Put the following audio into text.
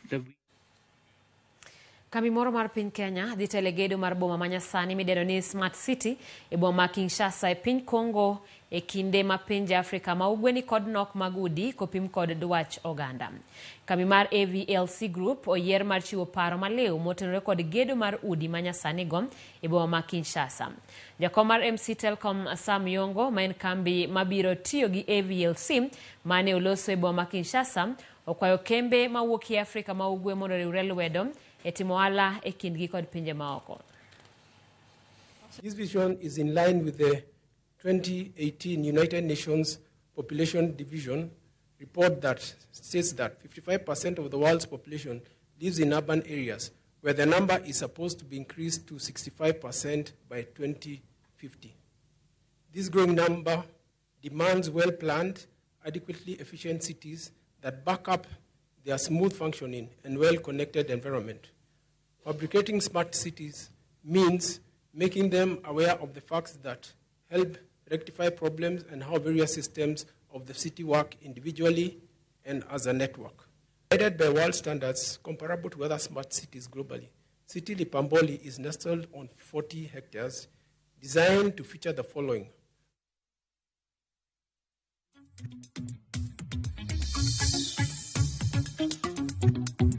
The Kambi moro mar piny Kenya dhi telo e gedo mar boma manyasani midendo ni Smart City e boma ma Kinshasa e piny Congo e kinde ma pinje Afrika ma ugwe ni kod nok mag udi kopim kod dwach oganda. Kambi mar AVLC Group oyier mar chiwo paro maliw motenore kod gedo mar udi manyasani go e boma ma Kinshasa. Jakom mar MC Telcom Sam Yongo ma en kambi mabiro tiyo gi AVLC mane oloso e boma ma Kinshasa okwayo kembe mawuok e Afrika ma ugwe mondo oriwre lwedo e timo ohala e kindgi kod pinje maoko. This vision is in line with the 2018 United Nations Population Division report that states that 55% of the world's population lives in urban areas, where the number is supposed to be increased to 65% by 2050. This growing number demands well planned, adequately efficient cities that back up their smooth functioning and well connected environment. Fabricating smart cities means making them aware of the facts that help rectify problems and how various systems of the city work individually and as a network. Guided by world standards comparable to other smart cities globally, City Lipamboli is nestled on 40 hectares, designed to feature the following.